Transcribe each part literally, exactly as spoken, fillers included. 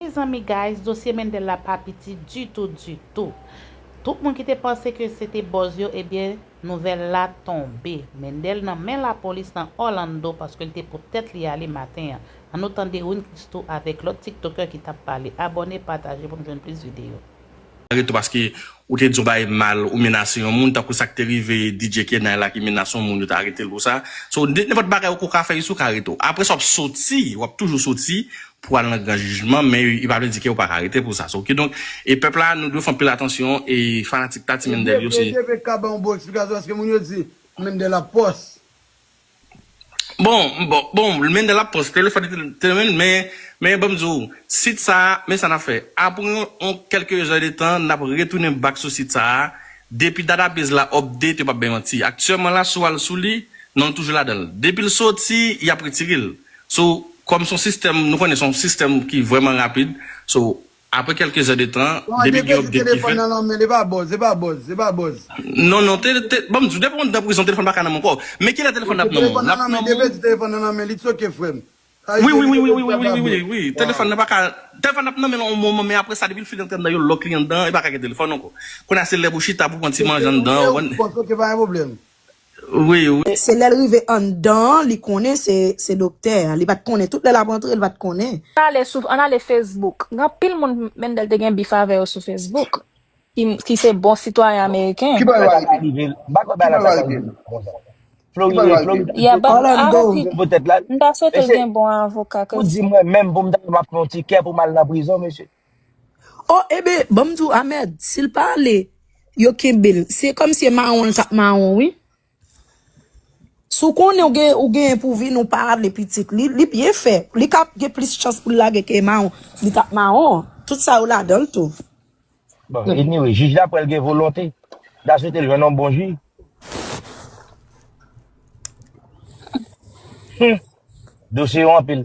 Mezanmi guys, dosye Mendel la pa piti ditou, ditou. Tout moun ki te panse ke se te bòz yo, ebyen, nouvèl la tonbe. Mendel nan men lapolis nan Orlando paske l te pot tèt li ale maten an. Ann nou tande Win Christo avèk lòt tiktokè ki t ap pale. Abòne, pataje pou n jwenn plis videyo. Reto paske ou te di yon bagay mal, ou menase yon moun, tankou sa k te rive D J Kenay la ki menase yon moun, yo te arete l pou sa. So, nenpòt bagay ou ka fè isi, ou ka reto. Apre sa, w ap soti, w ap toujou soti pou al nan gran jijman, men li pa vle di ke ou pa ka rete pou sa. So, kidonk, e pèp la, nou dwe fè anpil atansyon, e fanatik Tati Mendel yo, se. T P K ban yon bon eksplikasyon, paske moun yo di Mendel ap pòs. Bon, bon, bon, Mendel ap pòs, telefòn, telefòn, men, men, ban m di w, sit sa a, men sa n ap fè. Apre yon, yon kèlke zè de tan, n ap retounen back sou sit sa a. Depi database la update, yo p ap bay manti. Aktyèlman la, si w al sou li, non l toujou ladan l. Depi l soti, y ap retire l. So, kòm se yon sistèm, nou konnen se yon sistèm ki vrèman rapid. So, apre kèlke zè de tan, depi gen update ki fèt. Telefòn nan nan men li, e pa bòz, e pa bòz, e pa bòz. Non, non, te, te, ban m di w, depi w anndan prizon, telefòn pa ka nan men w ankò. Men kilè telefòn ap nan men w? L ap nan men w. Telefòn nan nan men li, it's ok, frè m. Wi, wi, wi, wi, wi, wi, wi, wi, wi. Telefòn nan pa ka, telefòn ap nan men l yon moman, men apre sa, depi l fin antre anndan yo, lòk li anndan, li pa ka gen telefòn ankò. Kounye a se lè pou chita, pou pran ti manje anndan, ou konprann? Ok, pa gen pwoblèm. Wi, wi. Se lè l rive anndan, li konnen se, se doktè a. Li pa t konnen. Tout lè l ap antre, li pa t konnen. Ann ale sou, ann ale Facebook. Gen anpil moun Mendel te gen bif avè yo sou Facebook. Ki, ki se bon sitwayen ameriken. Ki bagay la rive? M pa kwè bagay la sa rive konsa. Florida, Florida. Yeah, but Orlando. Potèt la. M ta swete l gen bon avoka. Ou di mwen menm pou m ta m ap fè yon ti kè pou m al nan prizon, mesye. Oh, ebe, ban m di w, Ahmed, si l pa ale, yo kenbe l. Se kòmsi e mawon l t ap mawon, wi. Si w konnen ou gen, ou genyen pou vin, ou pa ale pitit. Li, li byen fè. Li ka gen plis chans pou l lage ke mawon. Li t ap mawon. Tout sa yo ladan l tou. Bon, anyway, jij la pral gen volonte. M ta swete l jwenn yon bon jij. Hmm. Dosye yo anpil.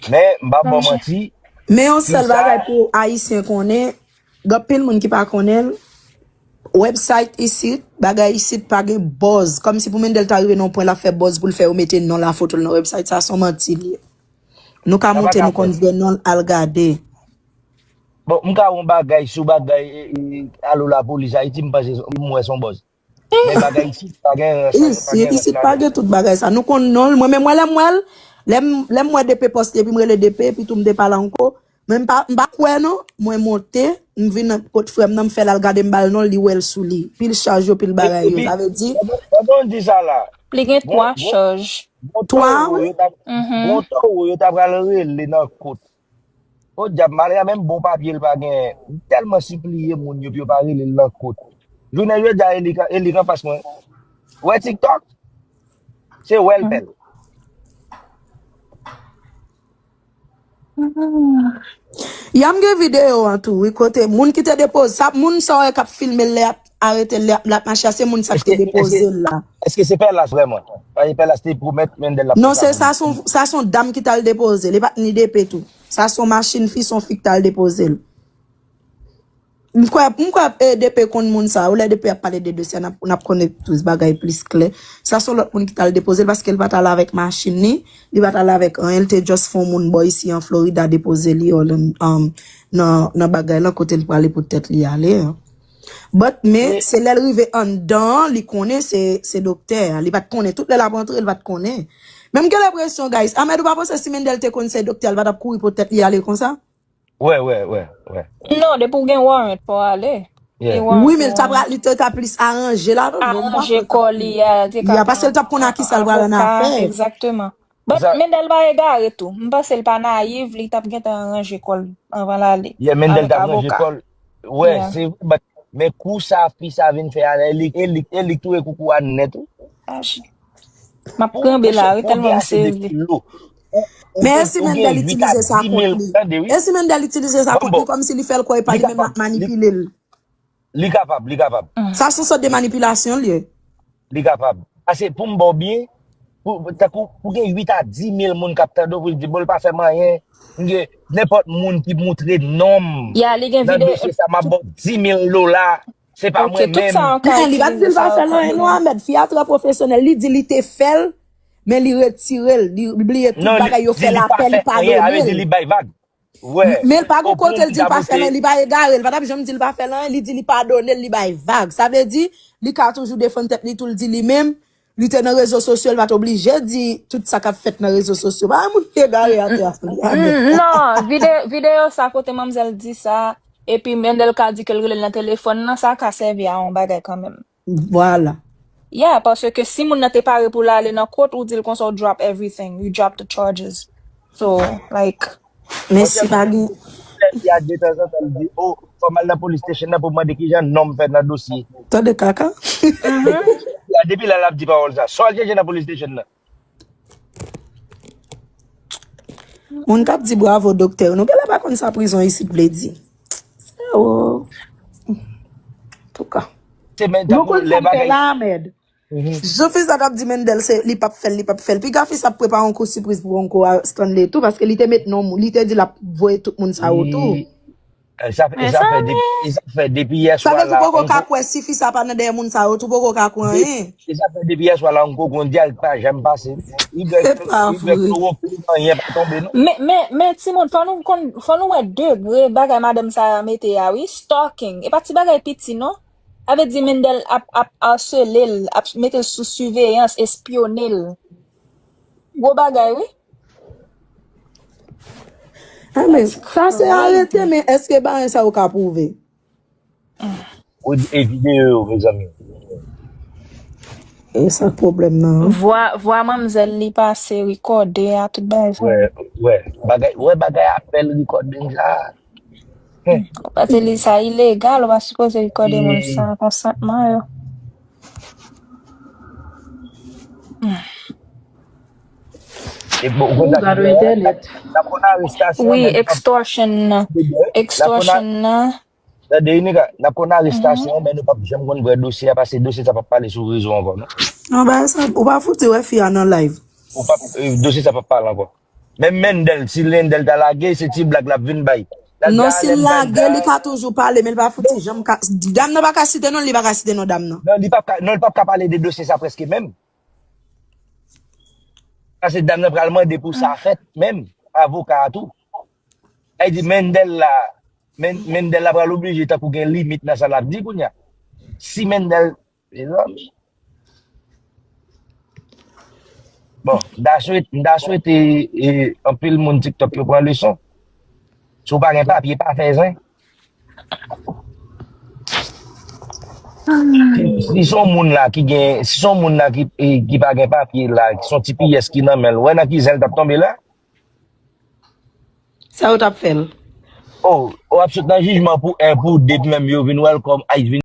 Men, m p ap ba w manti. Men yon sèl bagay pou Ayisyen konnen, gen anpil moun ki pa konnen l, website isit, bagay isit pa gen buzz. Kòmsi pou Mendel ta rive nan yon pwen l ap fè buzz pou l fè yo mete non l ak foto l nan website, sa se yon manti li ye. Nou ka montre nou konn vrè non l, al gade. Bon, m ka wè yon bagay sou bagay, e, e, alo lapolis Ayiti, m panse m wè se yon buzz. Men bagay isit pa gen rans, pa gen rans. Isit pa gen tout bagay sa. Nou konn non l. Mwen menm, mwen lè m wè l, lè m, lè m wè D P pòs li epi m rele D P, epi tou m te pale ankò. Men m pa, m pa kwè non. Mwen monte, m vin kot frè m nan, m fè l al gade, m ba l non l, li wè l sou li. Pil chaj yo, pil bagay yo. Sa vle di. Pandan w di sa la. Li gen twa chaj. Twa, wi. Bon towo yo ta pral rele nan kot. O dyab, malè a menm bon papye l pa genyen. M tèlman sipliye moun yo pou yo pa rele l nan kot. Jounen jodi a, e li k, e li k anfas mwen. Ou wè TikTok? Se wè l fè l. Ya, m gen videyo an tou, wi, kote moun ki te depoze, sa, moun sa w wè k ap filme l lè y ap arete l, lè y ap, l ap mache a, se moun sa ki te depoze l la. Èske se Pèlas vrèman? Paske Pèlas te pwomèt Mendel l ap fè sa. Non, se, sa se yon, sa se yon dam ki t al depoze l, e pa t ni D P tou. Sa se yon machin fi, se yon fi k t al depoze l. M kwè, m kwè, e, D P konn moun sa, ou lè D P ap pale de dosye a, n ap, n ap konnen plis bagay plis klè. Sa se yon lòt moun ki t al depoze l, paske l pa t al avèk machin li, li pa t al avèk anyen, li te just fè yon moun bò isi an Florida depoze li, Orlando, um, nan, nan bagay lan kote l prale pou tèt li ale an. But, men, se lè l rive anndan an, li konnen se, se doktè a. Li pa t konnen. Tout lè l ap antre, li pa t konnen. Men m gen lenpresyon, guys, Ahmed, ou pa panse si Mendel te konn se doktè a, li pa t ap kouri pou tèt li ale konsa? Wè, wè, wè, wè. Non, depi w gen warrant pou w ale. Wi, men l ta pral, li te ta plis aranje ladan. Aranje kò li a, te ka. Ya, paske l t ap konn a kisa l pral annafè. Egzakteman. But Mendel pa egare tou. M panse l pa nayiv, li t ap gentan ranje kò l anvan l ale. Yeah, Mendel t ap ranje kò l. Wè, se vre, but men kou sa fi sa vin fè a, e li, e li, e li k touye koukou a nèt wi. M ap kenbe la wi, tèlman m sezi. Men èske Mendel itilize sa kont li? Èske Mendel itilize sa kont li kòmsi li fè l kwè e pa li menm l ap manipile l? Li kapab, li kapab. Sa se yon sòt de manipilasyon l ye. Li kapab. Paske pou m ba w byen, pou, tankou, pou gen uit a di mil moun k ap tande w, pou l di, bon, l pa fè m anyen. M gen nenpòt moun ki moutre non m nan dosye sa, m ap ba w di mil dola. Se pa mwen menm. Men li pa t di l pa fè l anyen non, Ahmed. Fi a trè pwofesyonèl. Li di li te fè l, men li retire l, li bliye tout bagay yo fè l apè, li padone l. Men l pa gon kote l di l pa fè l anyen, li pa egare, l pa t ap janm di l pa fè l anyen, li di li padone l, li bay vag. Sa vle di, li ka toujou defann tèt li tou, l di li menm, li te nan rezo sosyo, l pa t oblije di tout sa k ap fèt nan rezo sosyo. Bagay moun egare atè a, li amè. Non, vide, videyo sa kote manmzèl di sa, epi Mendel ka di ke l rele l nan telefòn nan, sa ka sèvi a yon bagay kanmenm. Vwala. Yeah, paske si moun nan te pare pou l ale nan kot, ou di l konsa, ou drop everything, you drop the charges. So, like, men si pa gen. Fi a detanzantan l di, oh, fò m al nan police station nan pou m mande kijan non m fè nan dosye. Tande kaka. Depi la, l ap di pawòl sa. Sa w al chèche nan police station nan? Moun k ap di bravo doktè yo, nou genlè pa konn sa prizon isit vle di. Oh. Antouka. Nou konn sa n fè la, mèd. Jan fi sa t ap di Mendel se li p ap fè l, li p ap fè l. Piga fi sa ap prepare yon kou sipriz pou Ronco a Stanley tou, paske li te met non, li te di l ap voye tout moun sa yo tou. E sa fè, e sa fè depi, e sa fè depi yè swa la. Sa vle di poko ka kwè si fi sa pa nan dèyè moun sa yo tou, poko ka kwè anyen. E sa fè depi yè swa la, Ronco gon dyal pa janm pase. Li dwe, li dwe klowokwen, anyen pa tonbe non. Men, men, men timoun, fò nou konn, fò nou wè degre bagay madanm sa a mete a wi, stalking. E pa ti bagay piti non. Sa vle di Mendel ap, ap asele l, ap mete l sou siveyans, espyone l. Gwo bagay wi. Ah, men sa se arete, men èske bagay sa yo ka pwouve? Ou e videyo yo, mezanmi. E sa pwoblèm nan. Vwa, vwa manmzèl li pase rikòde a tout bagay sa. Wè, wè. Bagay, wè bagay apèl rikòde sa. Ou pa te li sa ilegal, ou pa sipoze rikòde moun san konsantman yo. E bon, ou konn sa ki gen, n ap konn arestasyon, wi, men extortion nan. Extortion nan. Tande, Inika, n ap konn arestasyon, men nou p ap janm konn vrè dosye a, paske dosye sa p ap pale sou rezo ankò, non. Non, bagay sa, ou pa fouti wè fi a nan live. Ou p ap, e, dosye sa p ap pale ankò. Menm Mendel, si Mendel ta lage, se ti blag l ap vin bay. Non, si l lage, li ka toujou pale, men l pa fouti janm ka, dam nan pa ka site non, li pa ka site non dam nan. Non, li p ap ka, non, li p ap ka pale de dosye sa prèske menm. Paske dam nan pral mande pou sa fèt menm, avoka a tou. Sa vle di Mendel la, Men, Mendel la pral oblije tankou gen limit nan sa l ap di kounye a. Si Mendel, mezanmi. Bon, m ta swete, m ta swete, e, anpil moun TikTok yo pran leson. Si w pa gen papye, pa fè zen. Si, si se yon moun la ki gen, si se yon moun la ki, e, ki pa gen papye la, ki se yon ti piyès ki nan men l, ou wè nan ki zen l t ap tonbe la? Sa yo t ap fè l. Oh, w ap sot nan jijman pou en, pou de, epi menm yo vin wè l kòm ICE vin